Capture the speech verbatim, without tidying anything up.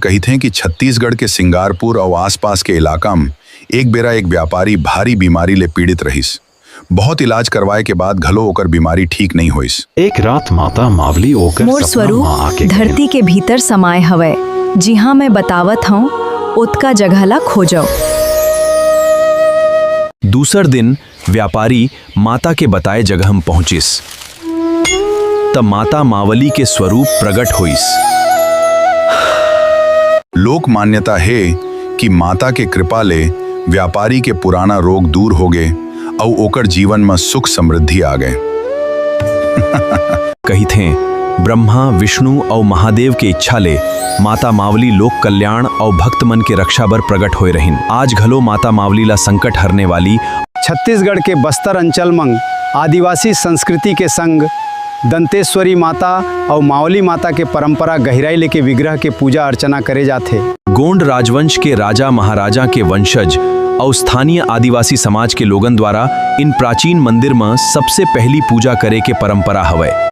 कहिथें कि छत्तीसगढ़ के सिंगारपुर अउ आसपास के इलाका म एक बेरा एक व्यापारी भारी बीमारी ले पीड़ित रहिस। बहुत इलाज करवाए के बाद घलो ओकर बीमारी ठीक नइ होइस। एक रात माता मावली ओकर मोर सपना स्वरूप म आके कहिन। धरती के भीतर समाए हवय, जिहां मैं बतावत हंव, ओतका जगह ला खोजव। दूसर दिन व्यापारी माता के बताए जगह म पहुंचिस, त माता मावली के स्वरूप प्रगट होइस। लोक मान्यता हे कि माता के कृपा ले व्यापारी के पुराना रोग दूर होगे अउ ओकर जीवन म सुख समृद्धि आ गए। कहिथें, ब्रह्मा, विष्णु अउ महादेव के इच्छा ले माता मावली लोक कल्याण अउ भक्त मन के रक्षा बर प्रगट होए रहिन। आज घलो माता मावली ला संकट हरने वाली छत्तीसगढ़ के बस्तर अंचल म आदिवासी संस्कृति के संग दंतेश्वरी माता अउ मावली माता के परंपरा गहिराई लेके विग्रह के पूजा अर्चना करे जाथे। गोंड राजवंश के राजा महाराजा के वंशज अउ स्थानीय आदिवासी समाज के लोगन द्वारा इन प्राचीन मंदिर म सबसे पहली पूजा करे के परंपरा हवय।